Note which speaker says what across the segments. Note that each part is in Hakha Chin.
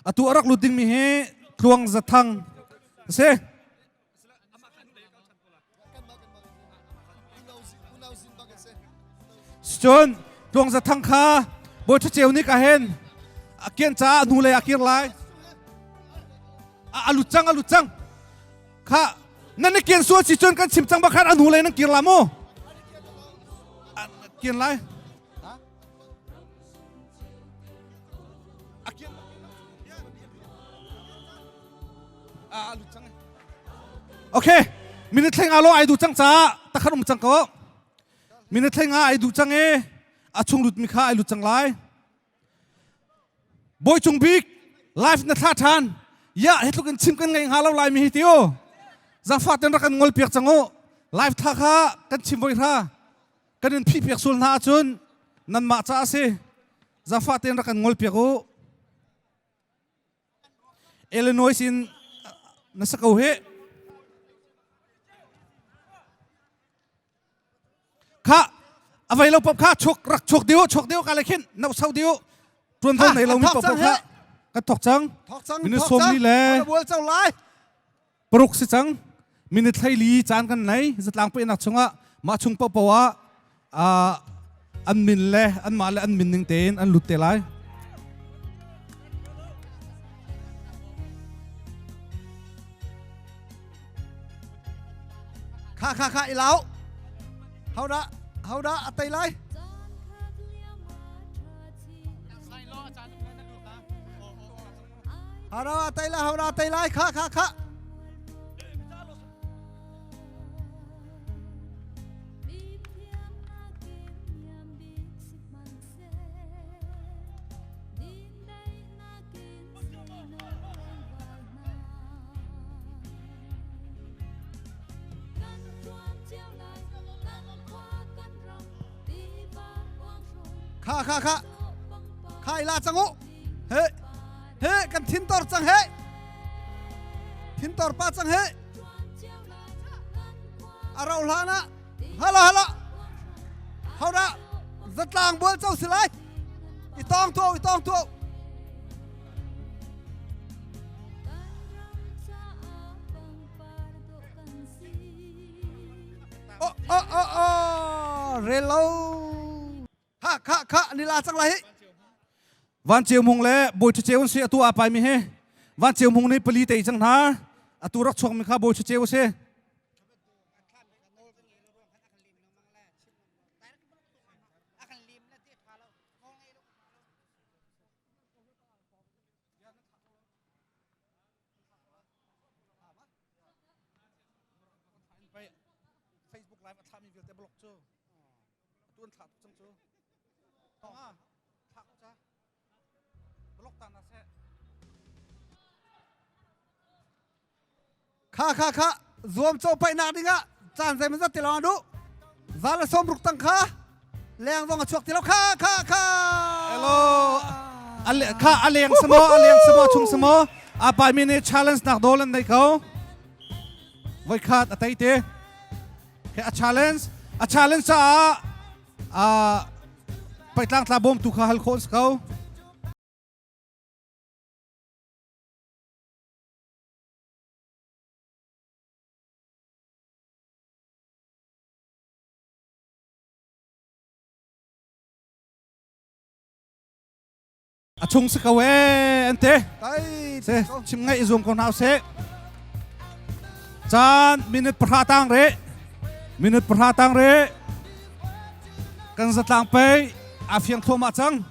Speaker 1: Atu a rak lut dingmi hi Tluang Zathang a si. Cun Tluang Zathang kha Bawi Ṭha Ceu nih ka hen a kian caah a hnulei a kir lai. A lut cang, a lut cang. Kha nan i kian sual si cun kan chim cang bakhan a hnulei nan kir la mu. Kian lai. Okay, minute thleng alo ai du cang ca takhan um cang ko. Minute thleng a ai du cang e a chung lut mi kha ai lut cang lai. Bawi cung bik life na thla than. Ya hi tluk in chim kan ngei hnga lo lai mi hi tiu. Zafa ten rak kan ngol piak cang u. Life tha kha kan chim voi hra. Kan in phih piak sul hna ahcun nanmah ca a si. Zafa tein rak kan ngol piak u. Illinois in na sa ko hi. Kha avai lo pop kha chuk rak chuk diu chuk diu ka le khin nau sau diu tuan vo nei lo mi pop kha kan thok cang minu som li le paruk si cang minute 14 caan kan nei. Zatlang penak chungah mah chung paohpaoh ah an min le anmah le an min ning tein an lut te lai.
Speaker 2: Kha kha kha ilau hauda hauda atai lai. Hara tai lai, hara tai lai, kha kha kha. Kha kha kha. Kha ila changu. He he kan thin tor cang he. Thin tor pa cang he. Arau hlan ah hala hala. Hora zatlang bual cho si lai. I tong tu i tong tu. Oh oh oh oh relo. Kha kha kha ni la cang lai hi.
Speaker 1: Van Ceu Mung le Bawi Ṭha Ceu an si. Atu aa paimi hi Van Ceu Mung nih pali tei cang hna. Atu rak chuakmi kha Bawi Ṭha Ceu a si. Facebook live a thlami vialte block cu atu an thlah tuk cang cu.
Speaker 2: Kha kha kha zuam cho paih nak dingah caan zei zat ti lo du zal som ruk tang kha leng zong a chuak ti lo kha kha kha.
Speaker 1: Hello, kha aleng samo aleng samo chung samo a pai mi nih challenge nak dol an nei ko. Voi khat a tei te a challenge a challenge caah paitlang tla bawmtu kha hal khawh si ko. A chung si ko ee an te. Se chim ngaih i zuam ko hna usih. Caan minute 10 tang re. Minute 10 tang re. Kan zatlang pei a fiang thluahmah cang.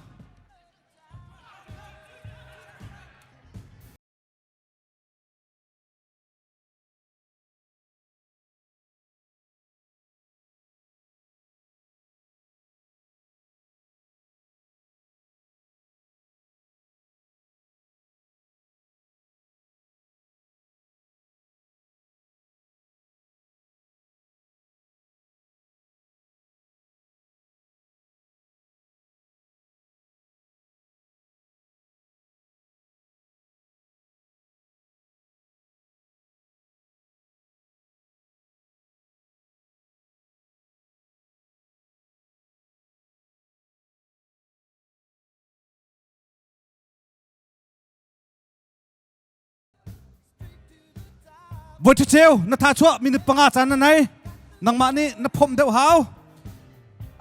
Speaker 1: Voi ṭha na tha chuah minute panga caan na nei. Nangmah nih na phomh deuh hau.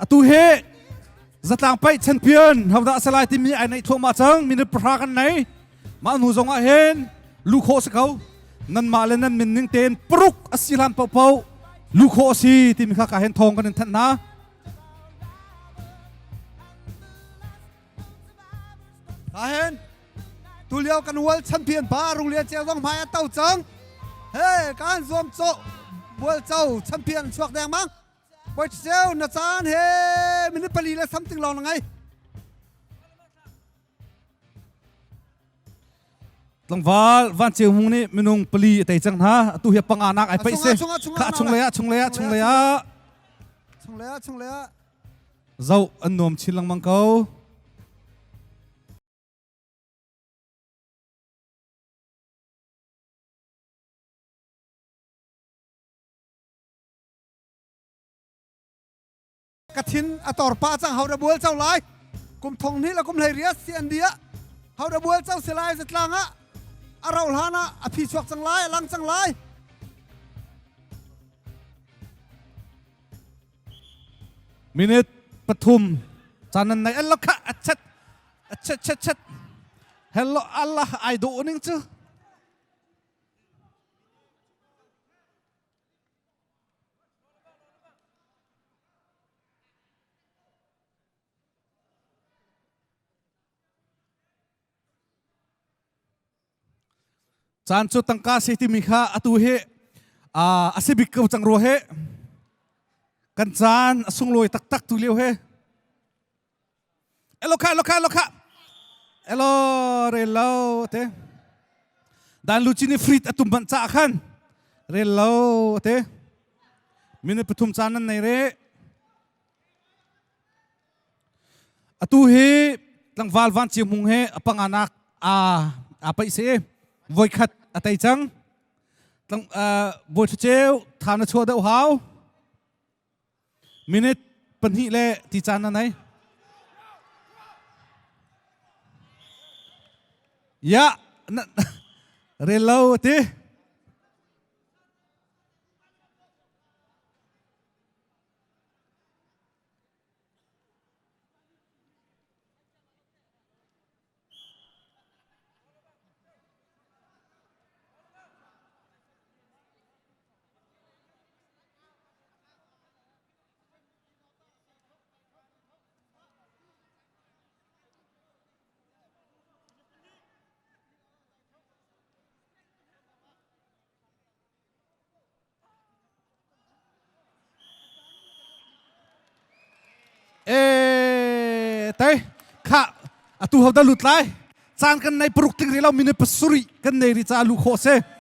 Speaker 1: Atu hi zatlang paih champion hodah a si lai timi ai naih thluahmah cang. Minute pahra kan nei. Mah hnu zong ah hin lu khawh si ko. Nanmah le nan min ning tein paruk a si hlan paohpaoh lu khawh a si timi kha ka hin thawng kan in thanh hna.
Speaker 2: Ahen tulio kan world champion pa Rung Lian Ceu zong hmai a to cang. He kan zuam cho bual cho champion chuak deng mang. Poi ceu na caan he minute pali le something long na ngai.
Speaker 1: Tlangval Van Ceu Mung nih minung pali a tei cang hna. Atu hi panga nak ai paih si. Kha chung lei ah chung lei ah chung lei ah
Speaker 2: chung lei ah chung lei ah
Speaker 1: zoh an nuam chin lengmang ko.
Speaker 2: Ka thin a tor pa cang hau da bual cho lai kum thong hnih le kum hlei riat si an dia hau da bual cho si lai zatlang ah a rau hlan ah a phi chuak cang lai a lang cang lai.
Speaker 1: Minute pathum caan nan nei allo kha achat achat chat chat hello Allah ai do ning cu. Caan cu tangka si timi kha atu hi a si bik ko cang rua he. Kan caan a sunglawi taktak tu lio he. Elo kha, elo kha, elo kha. Elo rel lo te. Dan lu chin i frit atum ban cha khan. Rel lo te. Minute pathum caan nan nei re. Atu hi tlangval Van Ceu Hmung he a panganak a a paih si. Voikhat a tei cang. Tlang Bawi Thla Ceu tha na chuah deuh hau. Minute pahnih le ti caan na nei. Ya, rel lo ti. E tei kha atu ho da lut lai caan kan nei paruk tling ri lo minute pasarih kan nei ri ca lu khawh se.